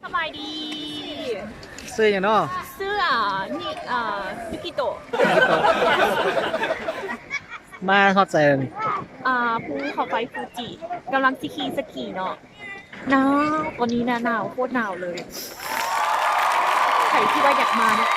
ສະບາຍດີ ຊື່ຫຍັງເນາະ? ຊື່ ອ່າ ນິ ອ່າ ຢູກິໂຕະ. ມາຮອດໃສແລ້ວນີ້? ອ່າ ພູເຂົາໄຟຟູຈິ ກຳລັງຊິຂີ່ສະກີເນາະ. ໜາວ ຕອນນີ້ນະ ໜາວ ໂຄດໜາວເລີຍ. ໃຜທີ່ວ່າຢາກມາເນາະ.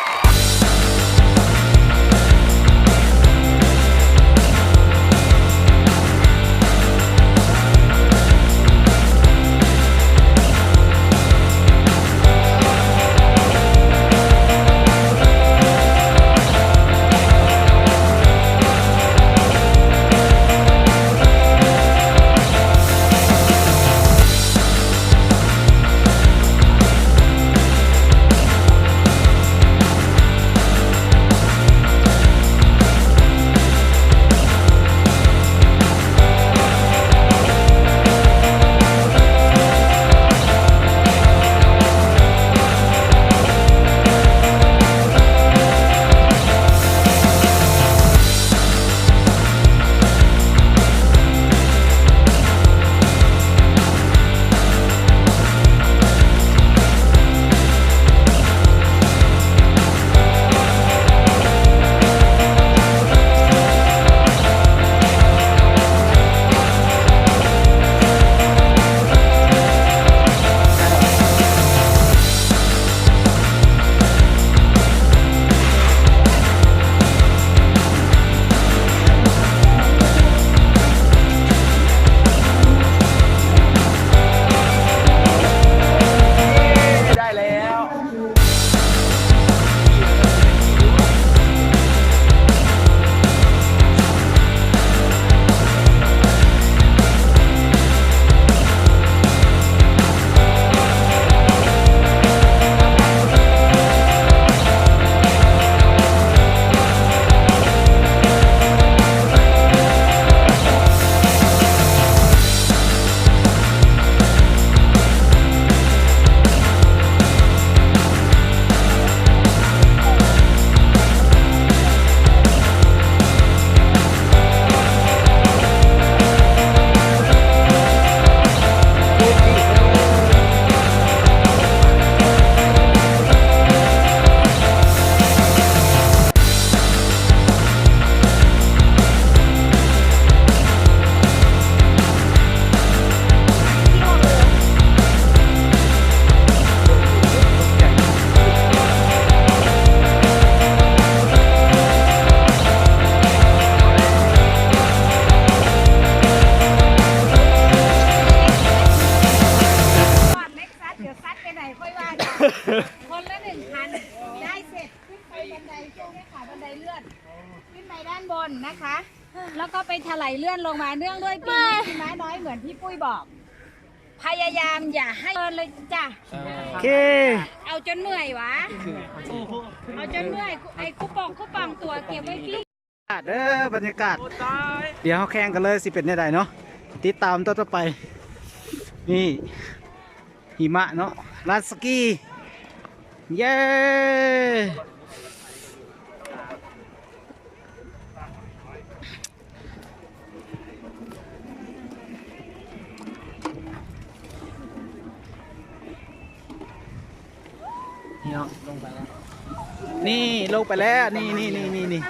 ໄດ້ແລ້ວ. ຄົນລະໜຶ່ງຄັນ ໄດ້ເສັດ ຂຶ້ນໄປບັນໄດ ເຊື່ອໄໝຄະ ບັນໄດເລື່ອນ ຂຶ້ນໄປດ້ານບົນນະຄະ ແລ້ວກໍໄປຖະໄຫຼເລື່ອນລົງມາ ເນື່ອງດ້ວຍປີນີ້ ໄມ້ນ້ອຍ ເໝືອນທີ່ປຸ້ຍບອກ ພະຍາຍາມຢ່າໃຫ້ເກີນເລີຍຈ້ະ ໂອເຄ ເອົາຈົນເມື່ອຍຫວາ ເອົາຈົນເມື່ອຍ ໄອ້ຄູປອງ ຄູປອງຕົວເກັບໄວ້ປີ ກາດເດີ ບັນຍາກາດ ດຽວເຮົາແຂ່ງກັນເລີຍ ຊິເປັນແນວໃດເນາະ ຕິດຕາມຕອນຕໍ່ໄປ ນີ້ ຫິມະເນາະ ລານສະກີ ເຢ້ ນີ້ເນາະ ລົງໄປແລ້ວ ນີ້ ລົງໄປແລ້ວ ນີ້ ນີ້.